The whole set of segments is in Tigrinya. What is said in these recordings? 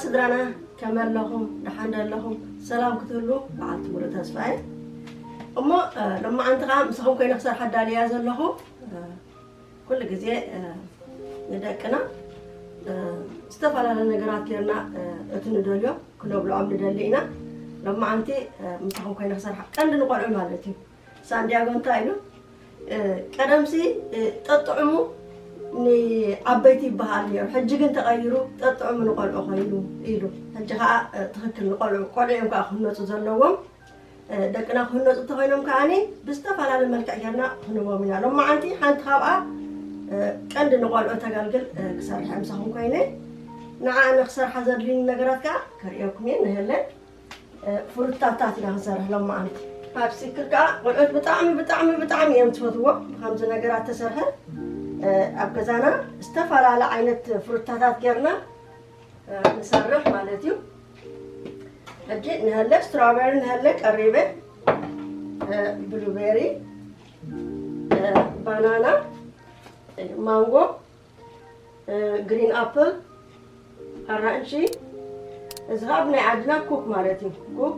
ስድራና ከመይ ኣለኹም? ደሓን ዶ ኣለኹም? ሰላም ክትህሉ በዓልቲ ሙሉእ ተስፋ እየ። እሞ፣ እ፣ ሎማዓንቲ ከዓ ምሳኹም ኮይነ ክሰርሕ ኣዳልያ ዘለኹ፣ እ፣ ኩሉ ግዜ፣ እ፣ ንደቅና፣ እ፣ ዝተፈላለዩ ነገራት ጌርና፣ እ፣ እቲ ንደልዮ ክነብልዖም ንደሊ ኢና። ሎማዓንቲ፣ እ፣ ምሳኹም ኮይነ ክሰርሕ፣ ቀንዲ ንቆልዑ ማለት እዩ። ሳንዲያጎ እንታይ ኢሉ? እ፣ ቀደምሲ፣ እ፣ ጠጥዕሙ ንዓበይቲ ይበሃል ነይሩ፣ ሕጂ ግን ተቐይሩ ጠጥዕሙ ንቆልዑ ኮይኑ ኢሉ። ሕጂ ከዓ፣ እ፣ ትኽክል ንቆልዑ፣ ቆልዑ እዮም ከዓ ክህነፁ ዘለዎም። እ፣ ደቅና ክህነፁ እንተኮይኖም ከዓኒ ብዝተፈላለየ መልክዕ ጌርና ክንህቦም ኢና። ሎማዓንቲ ሓንቲ ካብኣ፣ እ፣ ቀንዲ ንቆልዑ ተገልግል፣ እ፣ ክሰርሕ ምሳኹም ኮይነ፣ ንዓ ኣነ ክሰርሓ ዘድልዩኒ ነገራት ከዓ ከርእየኩም እየ። ንህለ እ፣ ፍሩታታት ኢና ክንሰርሕ ሎማዓንቲ። ፓፕሲክል ከዓ ቆልዑት ብጣዕሚ፣ ብጣዕሚ፣ ብጣዕሚ እዮም ዝፈትዎ። ብከምዚ ነገራት ተሰርሐ፣ እ፣ ኣብ ገዛና ዝተፈላለ ዓይነት ፍሩታታት ጌርና፣ እ፣ ንሰርሕ ማለት እዩ። ሕጂ ንሀለ ስትራበሪ ንሀለ ቀሪበ፣ እ፣ ብሉቤሪ፣ እ፣ ባናና፣ እ፣ ማንጎ፣ እ፣ ግሪን ኣፕል፣ ኣራንሺ፣ እዚ ኸዓ ብናይ ዓድና ኩክ ማለት እዩ። ኩክ፣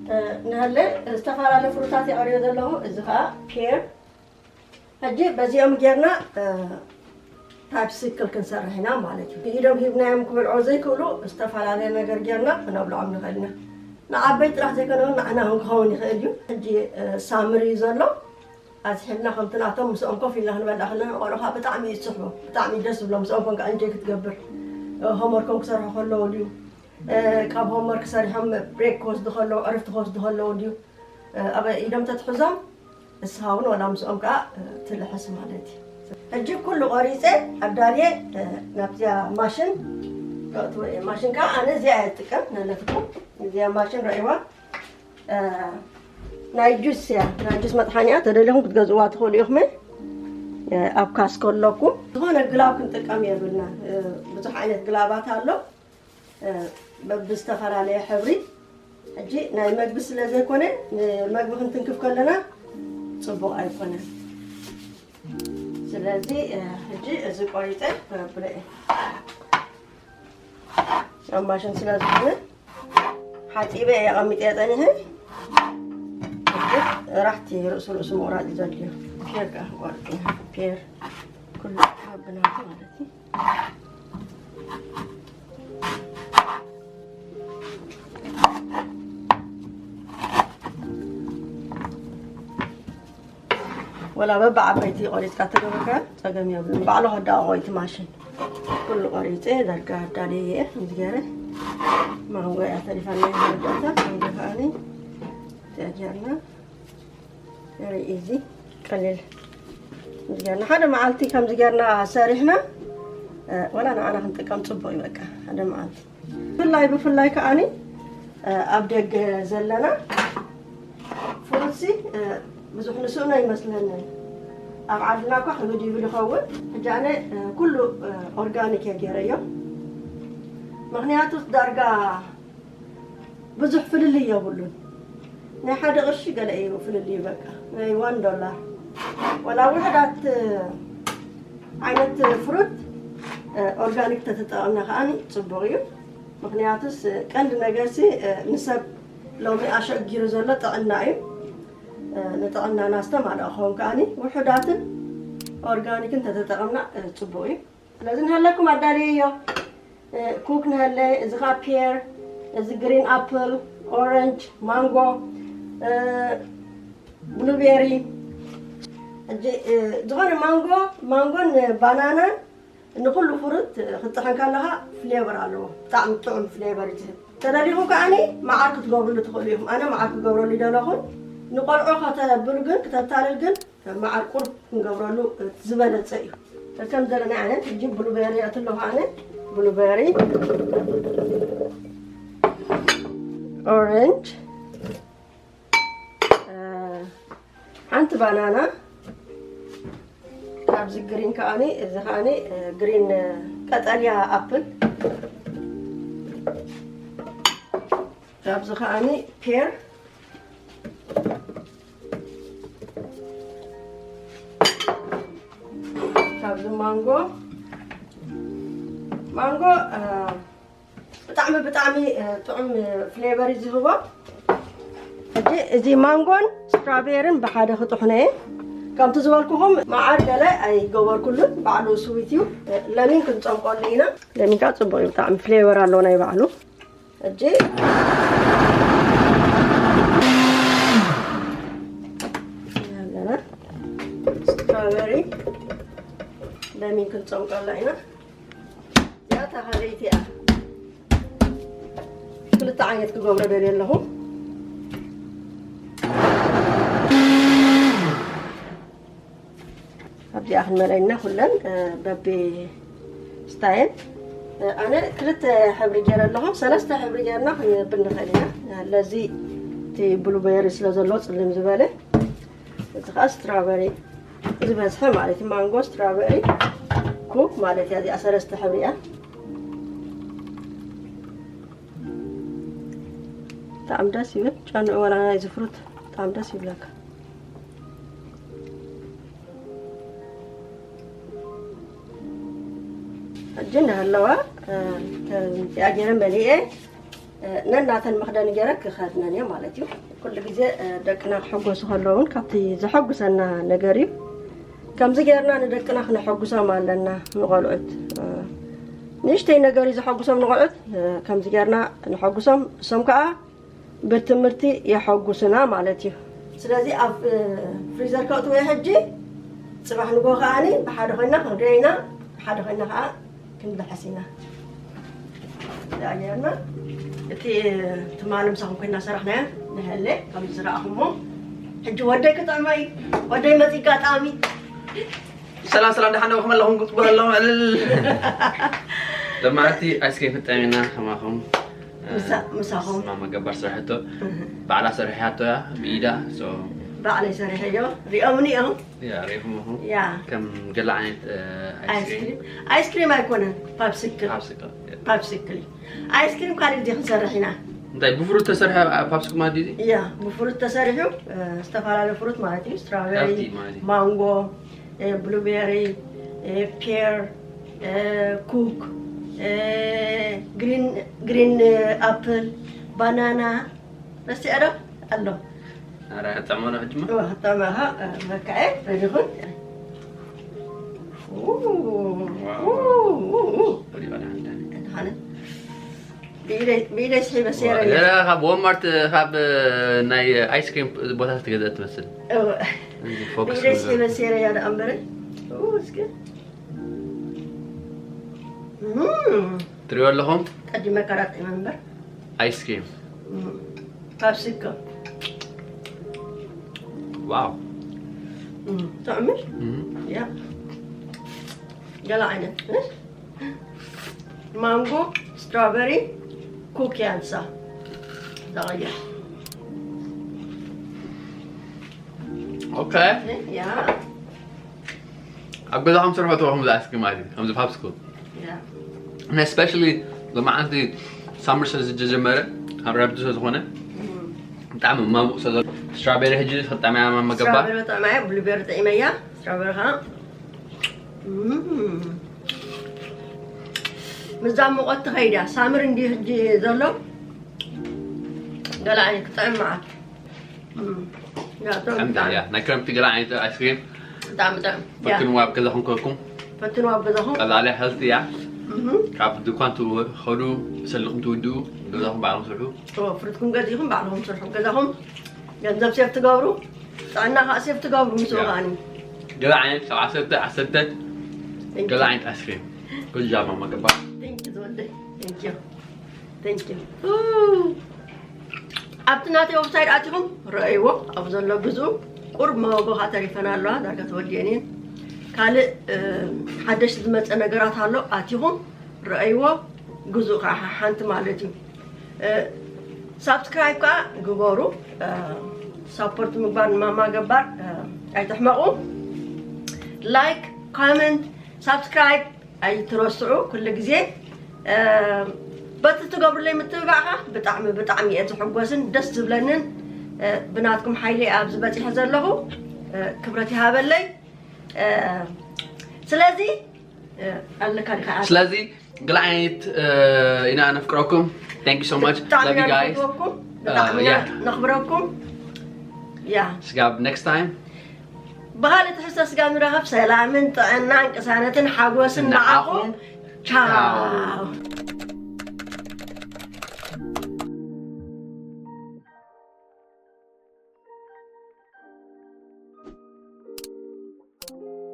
እ፣ ንሀለ ዝተፈላለየ ፍሩታት የቐርዮ ዘለኹ። እዚ ኸዓ ፔር። ሕጂ በዚኦም ጌርና፣ እ፣ ፓፕሲክል ክንሰርሕ ኢና ማለት እዩ። ኢዶም ሂብናዮም ክበልዖ ዘይክእሉ ዝተፈላለየ ነገር ጌርና ክነብልዖም ንኽእል ኢና። ንዓበይቲ ጥራሕ ዘይኮነ እውን ንዓና እውን ክኸውን ይኽእል እዩ። ሕጂ፣ እ፣ ሳምር እዩ ዘሎ። ኣዝሒልና ከምቲ ናቶም ምስኦም ኮፍ ኢልና ክንበልዕ ከለና ንቆልዑ ከዓ ብጣዕሚ እዩ ዝስሕቦም፣ ብጣዕሚ እዩ ደስ ዝብሎም። ምስኦም ኮንካ እንጆይ ክትገብር፣ እ፣ ሆምወርኮም ክሰርሑ ከለዉ ድዩ፣ እ፣ ካብ ሆምወርክ ሰሪሖም ብሬክ ክወስዱ ከለዉ፣ ዕርፍቲ ክወስዱ ከለዉ ድዩ፣ እ፣ ኣብ ኢዶም ተትሕዞም ንስኻ እውን ዋላ ምስኦም ከዓ፣ እ፣ ትልሕስ ማለት እዩ። ሕጂ ኩሉ ቆሪፀ ኣዳልየ፣ እ፣ ናብዚኣ ማሽን ከእትዎ እየ። ማሽን ከዓ ኣነ እዚኣ እየ ዝጥቀም፣ ነለፍኩም እዚኣ ማሽን ረእይዋ። እ፣ ናይ ጁስ እያ፣ ናይ ጁስ መጥሓኒኣ ተደሊኹም ክትገዝእዋ ትኽእሉ ኢኹም። እ፣ ኣብ ካስኮ ኣለኩም። ዝኾነ ግላብ ክንጥቀም የብልና። እ፣ ብዙሕ ዓይነት ግላባት ኣሎ፣ እ፣ በብዝተፈላለየ ሕብሪ። ሕጂ ናይ መግቢ ስለ ዘይኮነ፣ ንመግቢ ክንትንክፍ ከለና ጽቡቕ ኣይኮነን። ስለዚ፣ እ፣ ሕጂ እዚ ቆሪጸ ከብሎ እየ። ኣብ ማሽን ስለ ዝኾነ ሓጺበ እየ ኣቐሚጠ ጸኒሐ። ሕጂ ራሕቲ ርእሱ ርእሱ ምቑራጽ እዩ ዘድልዮ። ፔር ከኣ ክቆርጥ እየ። ፔር ኩሉ ሓብናቱ ማለት እዩ። ወላ በብዓበይቲ ቆሪፅካ ተገበርካ ፀገም የብሉን። ባዕሉ ከዳቆ እቲ ማሽን ኩሉ ቆሪፀ ዳርጋ ኣዳለየ እየ። ከምዚ ገይረ ማንጎ እያ ተሪፋና መወዳእታ። ከምዚ ከዓኒ እዚኣ ጌርና ሪኢዚ ቀሊል ከምዚ ጌርና ሓደ መዓልቲ ከምዚ ጌርና ሰሪሕና፣ እ፣ ወላ ንዓና ክንጥቀም ፅቡቅ እዩ። በቃ ሓደ መዓልቲ ብፍላይ ብፍላይ ከዓኒ፣ እ፣ ኣብ ደገ ዘለና ፍሩትሲ፣ እ፣ ብዙሕ ንስእኖ ይመስለኒ። ኣብ ዓድና እኳ ክብድ ይብል ይኸውን። ሕጂ ኣነ፣ እ፣ ኩሉ፣ እ፣ ኦርጋኒክ እየ ገይረዮ። ምኽንያቱ ዳርጋ ብዙሕ ፍልልይ የብሉን። ናይ ሓደ ቅርሺ ገለ እዩ ፍልልዩ፣ በቃ ናይ ዋን ዶላር። ዋላ ውሕዳት ዓይነት ፍሩት፣ እ፣ ኦርጋኒክ ተተጠቐምና ከዓኒ ጽቡቕ እዩ። ምኽንያቱስ፣ እ፣ ቀንዲ ነገርሲ፣ እ፣ ንሰብ ሎሚ ኣሸጊሩ ዘሎ ጥዕና እዩ። እ፣ ንጥዕናና ዝተማልኣ ክኸውን ከዓኒ ውሑዳትን ኦርጋኒክን ተተጠቐምና፣ እ፣ ጽቡቕ እዩ። ስለዚ ንሃለኩም ኣዳልየዮ። እ፣ ኩክ ንሃለ፣ እዚ ኸዓ ፒየር፣ እዚ ግሪን ኣፕል፣ ኦረንጅ፣ ማንጎ፣ እ፣ ብሉቤሪ። ሕጂ፣ እ፣ ዝኾነ ማንጎ፣ ማንጎን ባናናን ንኹሉ ፍሩት ክትጥሕን ከለኻ ፍሌቨር ኣለዎ። ብጣዕሚ ጥዑም ፍሌቨር እዩ ዝህብ። ተደሊኹም ከዓኒ መዓር ክትገብርሉ ትኽእሉ ኢኹም። ኣነ መዓር ክገብረሉ ይደለኹን። ንቆልዑ ከተብሉ ግን፣ ክተታልል ግን መዓር ቁሩብ ክንገብረሉ ዝበለጸ እዩ። ከም ዘለና ዓይነት ሕጂ ብሉቤሪ ኣትለኹ ኣነ። ብሉቤሪ፣ ኦረንጅ፣ እ፣ ሓንቲ ባናና፣ ካብዚ ግሪን ከዓኒ፣ እዚ ከዓኒ፣ እ፣ ግሪን፣ እ፣ ቀጠልያ ኣፕል፣ ካብዚ ከዓኒ ፔር፣ ካብዚ ማንጎ፣ ማንጎ፣ እ፣ ብጣዕሚ ብጣዕሚ ጥዑም ፍሌቨር እዩ ዝህቦ። ሕጂ እዚ ማንጎን ስትራቤርን ብሓደ ክጥሕኖ እየ። ከምቲ ዝበልኩኹም መዓር ገለ ኣይገበርኩሉን፣ ባዕሉ ስዊት እዩ። ለሚን ክንፀምቀሉ ኢና። ለሚን ከዓ ፅቡቅ እዩ፣ ብጣዕሚ ፍሌቨር ኣለዎ ናይ ባዕሉ። ሕጂ ስትራበሪ ለሚን ክንፀምቀላ ኢና። እዚኣ ተኸለይቲ እያ። ክልተ ዓይነት ክገብሮ ደልየ ኣለኹ። ኣብዚኣ ክንመለና ኩለን በቢ ስታይል። ኣነ ክልተ ሕብሪ ገይረ ኣለኹ። ሰለስተ ሕብሪ ገይርና ክንብል ንኽእል ኢና። ለዚ እቲ ብሉቤሪ ስለ ዘለዎ ፅልም ዝበለ፣ እዚ ከዓ ስትራበሪ ዝበዝሐ ማለት እዩ። ማንጎ ስትራበሪ ኩክ ማለት እያ። እዚኣ ሰለስተ ሕብሪ እያ። ብጣዕሚ ደስ ይብል ጨንዑ፣ ወላ ናይ ዝፍሩት ብጣዕሚ ደስ ይብለካ። ሕጂ እንዳሃለዋ ከምዚኣ ገይረ መሊኤ ነናተን መኽደኒ ገይረ ክኸድነን እየ ማለት እዩ። ኩሉ ግዜ ደቅና ክሕጎሱ ከለውን ካብቲ ዘሐጉሰና ነገር እዩ። ከምዚ ገይርና ንደቅና ክነሐጉሶም ኣለና። ንቆልዑት ንእሽተይ ነገር እዩ ዘሐጉሶም ንቆልዑት። ከምዚ ገይርና ንሐጉሶም፣ እሶም ከዓ ብትምህርቲ የሐጉሱና ማለት እዩ። ስለዚ ኣብ ፍሪዘር ከእትዎ ሕጂ፣ ፅባሕ ንጎ ከዓኒ ብሓደ ኮይና ክንሪኦ ኢና፣ ብሓደ ኮይና ከዓ ክንበሐስ ኢና። ዳገርና እቲ ትማሊ ምሳኹም ኮይና ሰራሕናዮ ንሀለ ከም ዝረኣኹሞ፣ ሕጂ ወደይ ክጥዕመይ፣ ወደይ መፂ ኣጋጣሚ። ሰላም ሰላም፣ ደሓን ዶ ከመለኹም? ክትበሉ ኣለኹም ዕልል። ደማዕቲ ኣይስክሪም ፍጠሚና ከማኹም። ምሳኹም። ስማ መገባር ስራሕቶ ባዕላ ሰሪሓቶ እያ ብኢዳ። ባዕለይ ሰሪሐዮ። ሪኦምኒ እዮም። ያ ሪኹም። ያ ከም ገለ ዓይነት ኣይስክሪም። ኣይስክሪም ኣይኮነን፣ ፓፕስክል። ፓፕስክል። ፓፕስክል። ኣይስክሪም ካልእ ግዜ ክንሰርሕ ኢና። እንታይ ብፍሩት ተሰርሐ ፓፕስክል ማለት ድዩ? ያ ብፍሩት ተሰሪሑ፣ ዝተፈላለዩ ፍሩት ማለት እዩ። ስትራበሪ፣ ማንጎ፣ ብሉቤሪ፣ ፔር፣ ኩክ፣ ግሪን ኣፕል፣ ባናና፣ ረሲዐ ዶ ኣሎ? ኧረ ጥዕመና ሕጂማ። እወ፣ ጥዕመኻ፣ መካኤ፣ ረዲኹን። ሪኦ ደሓን ደሓን። ድሓነ። ብኢደይ፣ ብኢደይ ስሒበ ሴረ እየ። ካብ ዋልማርት፣ ካብ ናይ ኣይስክሪም ቦታ ዝተገዝአ ትመስል። እወ። ብኢደይ ስሒበ ሴረ እያ ደኣ እምበረ። እስኪ። ትሪኦ ኣለኹም? ቀዲመ ከራጢመ እምበር። ኣይስክሪም። ካብ ስከ። ዋው። ጥዕሚ? ያ። ገለ ዓይነት። ማንጎ፣ ስትራበሪ፣ ኩክ ያንሳ። ዛያ። ኦኬ። ያ። ኣብ ገዛኹም ስርሑ ተባኹም ዝኣስኪ ማለት እዩ፣ ከምዚ ፓፕስኩል። ያ። እና ስፔሻሊ ሎማዓንቲ ሳምር ስለ ዝጀመረ፣ ኣብ ረብዲ ስለ ዝኾነ፣ ብጣዕሚ ማሙቕ ስለ ዘሎ፣ ስትራቤሪ ሕጂ ክጠምያ መገባ። ስትራቤሪ ጠምያ፣ ብሉቤሪ ጠዒመያ፣ ስትራቤሪ ኸዓ፣ እም። ምስዛ ሙቐት ትኸይድ እያ። ሳምር እንዲ ሕጂ ዘሎ፣ ገለ ዓይነት ክጥዕም መዓት። እም። ያ፣ ጥዑም ከምዚ ጥዑም። እያ። ናይ ክረምቲ ገለ ዓይነት ኣይስክሪም። ብጣዕሚ ጥዑም። እያ። ፈትንዋ ኣብ ገዛኹም ከለኩም። ፈትንዋ ኣብ ገዛኹም። ቀላሊ ሄልቲ እያ። እም። ካብ ድኳን ትኸዱ፣ ሰሊኹም ትውድኡ፣ ገዛኹም ባዕልኹም ስርሑ። ኦ፣ ፍሩትኩም ገዚእኹም ባዕልኹም ስርሑ። ገዛኹም ገንዘብ ሴፍ ትገብሩ፣ ጥዕና ከዓ ሴፍ ትገብሩ ምስኡ ያ። ከዓኒ። ገለ ዓይነት ካብ ዓሰርተ፣ ዓሰርተ፣ Thank you። ገለ ዓይነት ኣይስክሪም። Good job ማማ ገባ። Thank you ዝወደይ። Thank you። Thank you። ኣብቲ ናተይ ዌብሳይት ኣቲኹም ረኣይዎ፣ ኣብ ዘሎ ግዝኡ። ቁሩብ መጎኻ ተሪፈን ኣለዋ፣ ዳርጋ ተወዲአን እየን። ካልእ፣ እ፣ ሓደሽ ዝመጸ ነገራት ኣሎ፣ ኣቲኹም ረኣይዎ፣ ግዝኡ ከዓ ሓንቲ ማለት እዩ። እ፣ ሳብስክራይብ ከዓ ግበሩ። እ፣ ሳፖርት ምግባር ንማማ ገባር፣ እ፣ ኣይትሕመቑ። ላይክ፣ ኮመንት፣ ሳብስክራይብ ኣይትረስዑ ኩሉ ግዜ። እ፣ በቲ ትገብሩለይ ምትብባዕ ከዓ ብጣዕሚ፣ ብጣዕሚ እየ ዝሕጎስን ደስ ዝብለንን። እ፣ ብናትኩም ሓይሊ እየ ኣብዚ በፂሐ ዘለኹ። እ፣ ክብረት ይሃበለይ። እ፣ ስለዚ ኣለካ ዲኻ? ስለዚ ግል ዓይነት ኢና ነፍቅረኩም። Thank you so much. ብጣዕሚ Love you ኢና guys. ነፍቅረኩም፣ ብጣዕሚ ኢና yeah. ነኽብረኩም። ያ ስጋብ next time. ብኻልእ ትሕዝቶ ስጋ ንራኸብ። ሰላምን ጥዕናን ቅሳነትን ሓጎስን ንዓኹም። ቻው።